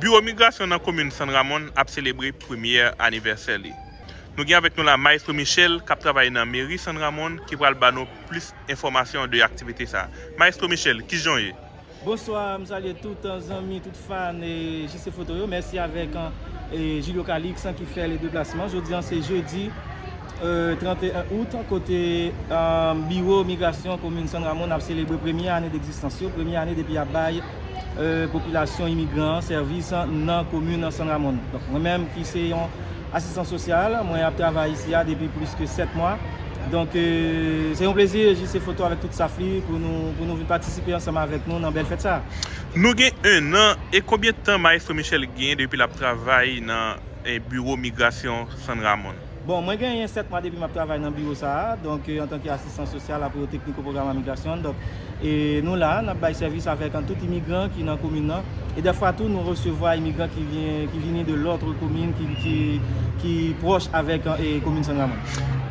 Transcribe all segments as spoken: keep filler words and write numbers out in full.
Biwo Migrasyon nan komin San Ramon ap selebre premyè anivèsè li. Nou gen avèk nou la Maestro Michel, k ap travay nan meri San Ramon, ki pral ba nou plis enfòmasyon de aktivite sa a. Maestro Michel, kijan w ye? Bonswa, m salye tout, euh, zanmi, tout fan, e J C Foto yo. Mèsi avèk, euh, e Julio Calix, euh, ki fè le deplasman. Jodi an se jedi, euh, trannteyen out, kote, euh, biwo migrasyon komin San Ramon ap selebre premye ane degzistans yo, premye ane depi y ap bay, euh, popilasyon imigran an sèvis, euh, nan komin San Ramon. Donk, mwen menm ki se yon asistan sosyal, mwen ap travay isi a depi plis ke sèt mwa. Donk, euh, se yon plezi, J C Foto avèk tout staff li, pou nou, pou nou vin patisipe ansanm avèk nou nan bèl fèt sa a. Nou gen en an, e konbyen tan Maestro Michel gen depi l ap travay nan, eh, biwo migrasyon San Ramon? Bon, mwen genyen sèt mwa depi m ap travay nan biwo sa a, donk, euh, antanke asistan sosyal, apre yo tekniko pwogram migrasyon. Donk, e nou la, n ap bay sèvis avèk, euh, tout imigran ki nan komin nan. E dèfwa tou, nou resevwa imigran ki vyen, ki vini de lòt komin ki, ki, ki pwòch avèk, euh, e komin San Ramon.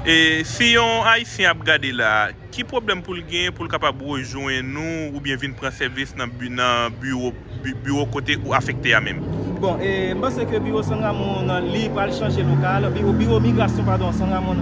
E si yon Ayisyen ap gade la, ki pwoblèm pou l gen pou l kapab rejwenn nou oubyen vin pran sèvis nan bi-, nan biwo, bi-, biwo kote ou afekte a menm? Bon, e m panse ke biwo San Ramon, li pral chanje lokal, biwo, biwo migrasyon, padon, San Ramon,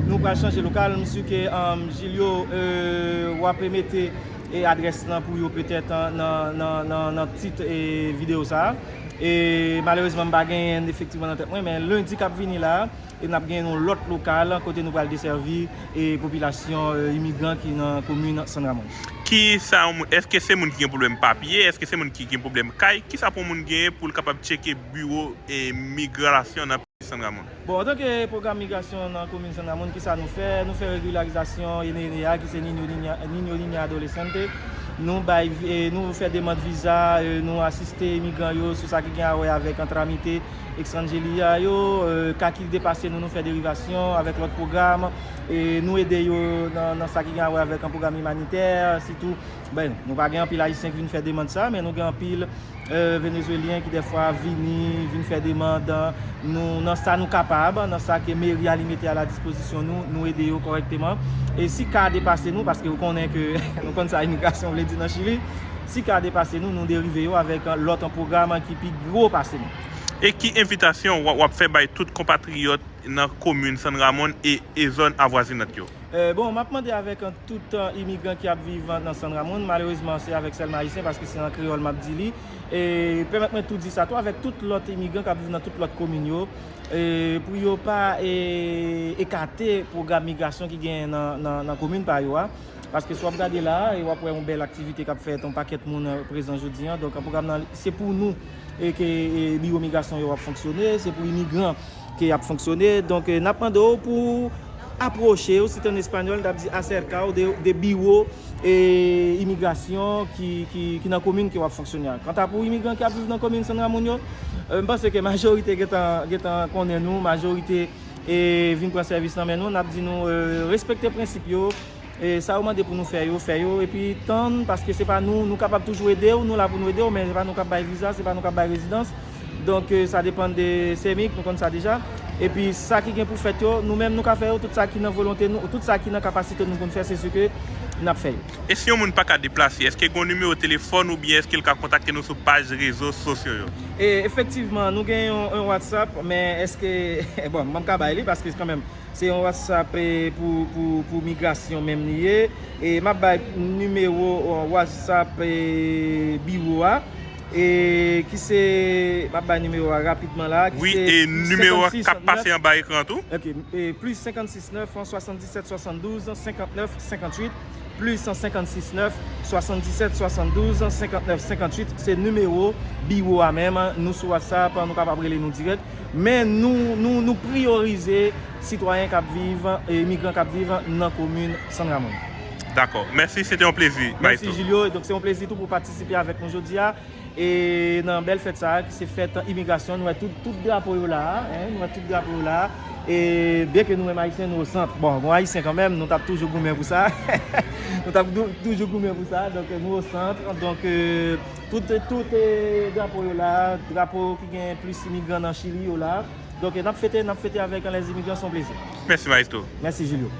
nou pral chanje lokal. M si ke, um, Julio, euh, w ap mete, e adrès lan pou yo petèt, uh, nan, nan, nan, nan tit, e videyo sa a. E malerezman, m pa genyen efektivman nan tèt mwen, men lendi k ap vini la, e n ap gen yon lòt lokal kote nou pral desèvi, e popilasyon, e, imigran ki nan komin San Ramon. Ki sa yon moun, èske se moun ki gen pwoblèm papye? Èske se moun ki gen pwoblèm kay? Ki sa pou yon moun genyen pou l kapab tcheke biwo, e, migrasyon nan peyi San Ramon? Bon, antanke pwogram migrasyon nan komin San Ramon, ki sa nou fè? Nou fè regilyarizasyon, e, ene ene a, ki se Niño Niña, Niño Niña Adolescente. Nou bay vi-, e, nou fè demann viza, e, nou asiste imigran yo sou sa ki gen a wè avèk an tramite ekstranjeri a yo, e, ka ki depase nou, nou fè derivasyon avèk lòt pwogram, e nou ede yo nan, nan sa ki gen a wè avèk an pwogram imanitè, sitou, ben, nou pa gen anpil Ayisyen ki vin fè demann sa, men nou gen anpil, e, Venezwelyen ki dèfwa vini, vin fè demann, nou, nan sa nou kapab, nan sa ke meri a li mete a la dispozisyon nou, nou ede yo kòrèkteman. E si ka depase nou, paske ou konnen ke nou konn sa imigrasyon vle di nan Chili, si ka depase nou, nou derive yo avèk lòt pwogram ki pi gwo pase nou. E ki envitasyon w, w ap fè bay tout konpatriyòt nan komin San Ramon e, e zòn avwazinant yo? E, bon, m ap mande avèk, e, tout, e, imigran ki ap viv, e, nan San Ramon, malerezman, se avèk sèlman Ayisyen, paske se an kreyòl m ap di li. E pèmèt mwen tou di sa tou, avèk tout lòt imigran k ap viv nan tout lòt komin yo, e, pou yo pa, e, ekate pwogram migrasyon ki genyen nan, nan, nan komin pa yo a. Paske si w ap gade la, e w ap wè yon bèl aktivite k ap fèt, yon pakèt moun, e, prezan jodi a. Donk, pwogram nan, se pou nou, e, ke, e, biwo migrasyon yo ap fonksyone, se pou imigran ke y ap fonksyone. Donk, e, n ap mande w pou apwoche w, si te an espanyòl, n ap di acerca w de, de biwo, e, imigrasyon ki, ki, ki nan komin ke w ap fonksyone a. Kanta pou imigran ki ap viv nan komin San Ramon yo, e, m panse ke majorite gentan, gentan konnen nou, majorite, e, vin pran sèvis nan men nou, n ap di nou, e, respekte prensip yo, e, sa yo mande pou nou fè yo, fè yo, epi tann, paske se pa nou, nou kapab toujou ede w, nou la pou nou ede w, men se pa nou k ap bay viza, se pa nou k ap bay rezidans. Donk, e, sa depann de CEMIC, nou konn sa deja. Epi sa ki gen pou fèt yo, nou menm nou ka fè yo, tout sa ki nan volonte nou, tout sa ki nan kapasite nou pou n fè, se si ke n ap fè yo. E si yon moun pa ka deplase, èske gen yon nimewo telefòn oubyen èske l ka kontakte nou sou paj rezo sosyo yo? E efektivman, nou gen yon, yon WhatsApp, men èske, bon, m ka bay li paske kanmenm, se yon WhatsApp, e, pou, pou, pou migrasyon menm li ye. E m ap bay nimewo, e, WhatsApp, e, biwo a. E ki se, m ap bay nimewo a rapidman la, ki wi, se e nimewo a k ap pase anba ekran tou. Ok, e plis senkannsis nèf, swasanndisèt, swasanndouz, senkannèf, senkannwit, plis senkannsis nèf, swasanndisèt, swasanndouz, senkannèf, senkannwit, se nimewo biwo a menm. Nou sou WhatsApp, nou kapab rele nou dirèk. Men nou, nou, nou priyorize sitwayen k ap viv, e, imigran k ap viv nan komin San Ramon. Dakò. Mèsi, se te yon plezi, Maestro. Mèsi, Julio. Donk, se yon plezi tou pou patisipe avèk nou jodi a. E nan bèl fèt sa a, ki se fèt imigrasyon, nou wè tout, tout drapo yo la a, en, nou wè tout drapo yo la a. E byen ke nou menm Ayisyen, nou o sant. Bon, gon Ayisyen kanmenm, nou t ap toujou goumen pou sa. Nou t ap dou-, toujou goumen pou sa. Donk, nou o sant. Donk, e, tout, tout, e, drapo yo la a, drapo ki gen plis imigran nan Chili yo la a. Donk, n ap fete, n ap fete avèk lèzimigran, se yon plezi. Mèsi, Maestro. Mèsi, Julio.